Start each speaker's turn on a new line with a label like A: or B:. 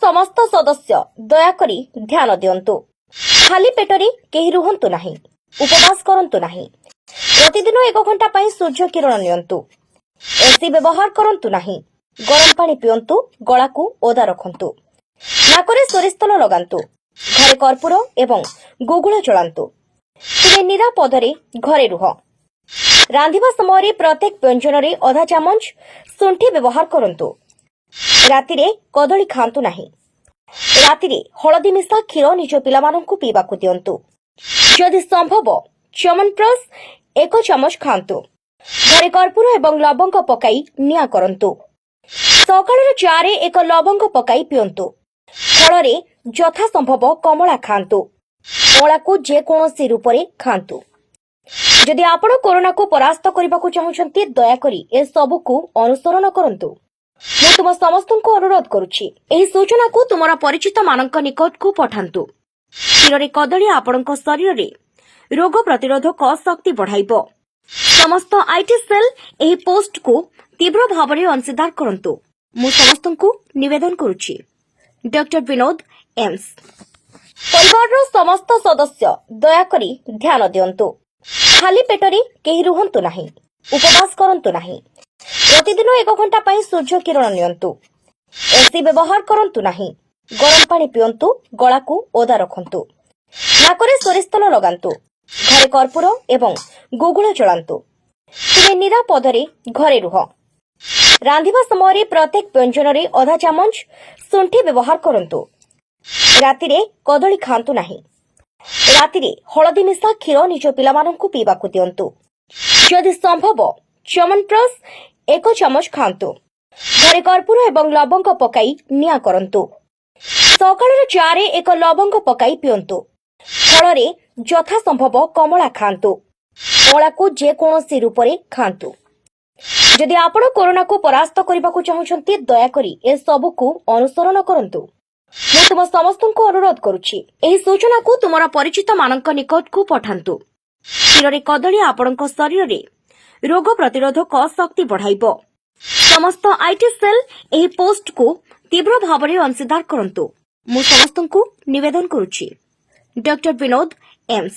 A: ସମସ୍ତ ସଦସ୍ୟ ଦୟାକରି ଧ୍ୟାନ ଦିଅନ୍ତୁ। ଖାଲି ପେଟରେ କେହି ରୁହନ୍ତୁ ନାହିଁ, ଉପବାସ କରନ୍ତୁ ନାହିଁ। ପ୍ରତିଦିନ ଏକ ଘଣ୍ଟା ପାଇଁ ସୂର୍ଯ୍ୟ କିରଣ ନିଅନ୍ତୁ। ଏସି ବ୍ୟବହାର କରନ୍ତୁ ନାହିଁ। ଗରମ ପାଣି ପିଅନ୍ତୁ, ଗଳାକୁ ଓଦା ରଖନ୍ତୁ। ନାକରେ ସୋରିଷ ତେଲ ଲଗାନ୍ତୁ। ଘରେ କର୍ପୂର ଏବଂ ଗୁଗୁଳ ଜଳାନ୍ତୁ। ତୁମେ ନିରାପଦରେ ଘରେ ରୁହ। ରାନ୍ଧିବା ସମୟରେ ପ୍ରତ୍ୟେକ ବ୍ୟଞ୍ଜନରେ ଅଧା ଚାମଚ ଶୁଣ୍ଠି ବ୍ୟବହାର କରନ୍ତୁ। ରାତିରେ କଦଳୀ ଖାଆନ୍ତୁ ନାହିଁ। ରାତିରେ ହଳଦୀ ମିଶା କ୍ଷୀର ନିଜ ପିଲାମାନଙ୍କୁ ପିଇବାକୁ ଦିଅନ୍ତୁ। ଯଦି ସମ୍ଭବ, ଚ୍ୟବନପ୍ରାଶ ଏକ ଚାମଚ ଖାଆନ୍ତୁ। ଘରେ କର୍ପୂର ଏବଂ ଲବଙ୍ଗ ପକାଇ ନିଆଁ କରନ୍ତୁ। ସକାଳର ଚାରେ ଏକ ଲବଙ୍ଗ ପକାଇ ପିଅନ୍ତୁ। ଫଳରେ ଯଥା ସମ୍ଭବ କମଳା ଖାଆନ୍ତୁ। କମଳାକୁ ଯେକୌଣସି ରୂପରେ ଖାଆନ୍ତୁ। ଯଦି ଆପଣ କରୋନାକୁ ପରାସ୍ତ କରିବାକୁ ଚାହୁଁଛନ୍ତି, ଦୟାକରି ଏସବୁକୁ ଅନୁସରଣ କରନ୍ତୁ। ମୁଁ ତୁମ ସମସ୍ତଙ୍କୁ ଅନୁରୋଧ କରୁଛି, ଏହି ସୂଚନାକୁ ତୁମର ପରିଚିତମାନଙ୍କ ନିକଟକୁ ପଠାନ୍ତୁ। କ୍ଷୀରରେ କଦଳୀ ଆପଣଙ୍କ ଶରୀରରେ ରୋଗ ପ୍ରତିରୋଧକ ଶକ୍ତି ବଢ଼ାଇବ। ସମସ୍ତ IT cell ଏହି ପୋଷ୍ଟକୁ ତୀବ୍ର ଭାବରେ ଅଂଶୀଦାର କରନ୍ତୁ, ମୁଁ ସମସ୍ତଙ୍କୁ ନିବେଦନ କରୁଛି। Doctor Binod, AIIMS. ପରିବାରର ସମସ୍ତ ସଦସ୍ୟ ଦୟାକରି ଧ୍ୟାନ ଦିଅନ୍ତୁ। ଖାଲି ପେଟରେ କେହି ରୁହନ୍ତୁ ନାହିଁ, ଉପବାସ କରନ୍ତୁ ନାହିଁ। ପ୍ରତିଦିନ ଏକ ଘଣ୍ଟା ପାଇଁ ସୂର୍ଯ୍ୟ କିରଣ ନିଅନ୍ତୁ। ଏସି ବ୍ୟବହାର କରନ୍ତୁ ନାହିଁ। ଗରମ ପାଣି ପିଅନ୍ତୁ, ଗଳାକୁ ଓଦା ରଖନ୍ତୁ। ନାକରେ ସୋରିଷ ତେଲ ଲଗାନ୍ତୁ। ଘରେ କର୍ପୂର ଏବଂ ଗୁଗୁଳ ଜଳାନ୍ତୁ। ତୁମେ ନିରାପଦରେ ଘରେ ରୁହ। ରାନ୍ଧିବା ସମୟରେ ପ୍ରତ୍ୟେକ ବ୍ୟଞ୍ଜନରେ ଅଧା ଚାମଚ ଶୁଣ୍ଠି ବ୍ୟବହାର କରନ୍ତୁ। ରାତିରେ କଦଳୀ ଖାଆନ୍ତୁ ନାହିଁ। ରାତିରେ ହଳଦୀ ମିଶା କ୍ଷୀର ନିଜ ପିଲାମାନଙ୍କୁ ପିଇବାକୁ ଦିଅନ୍ତୁ। ଯଦି ସମ୍ଭବ, ଚ୍ୟବନପ୍ରାଶ ଏକ ଚାମଚ ଖାଆନ୍ତୁ। ଘରେ କର୍ପୂର ଏବଂ ଲବଙ୍ଗ ପକାଇ ନିଆଁ କରନ୍ତୁ। ସକାଳର ଚାରେ ଏକ ଲବଙ୍ଗ ପକାଇ ପିଅନ୍ତୁ। ଫଳରେ ଯଥା ସମ୍ଭବ କମଳା ଖାଆନ୍ତୁ। କମଳାକୁ ଯେକୌଣସି ରୂପରେ ଖାଆନ୍ତୁ। ଯଦି ଆପଣ କରୋନାକୁ ପରାସ୍ତ କରିବାକୁ ଚାହୁଁଛନ୍ତି, ଦୟାକରି ଏସବୁକୁ ଅନୁସରଣ କରନ୍ତୁ। ମୁଁ ତୁମ ସମସ୍ତଙ୍କୁ ଅନୁରୋଧ କରୁଛି, ଏହି ସୂଚନାକୁ ତୁମର ପରିଚିତମାନଙ୍କ ନିକଟକୁ ପଠାନ୍ତୁ। କ୍ଷୀରରେ କଦଳୀ ଆପଣଙ୍କ ଶରୀରରେ ରୋଗ ପ୍ରତିରୋଧକ ଶକ୍ତି ବଢ଼ାଇବ। ସମସ୍ତ IT cell ଏହି ପୋଷ୍ଟକୁ ତୀବ୍ର ଭାବରେ ଅଂଶୀଦାର କରନ୍ତୁ, ମୁଁ ସମସ୍ତଙ୍କୁ ନିବେଦନ କରୁଛି। Doctor Binod, AIIMS.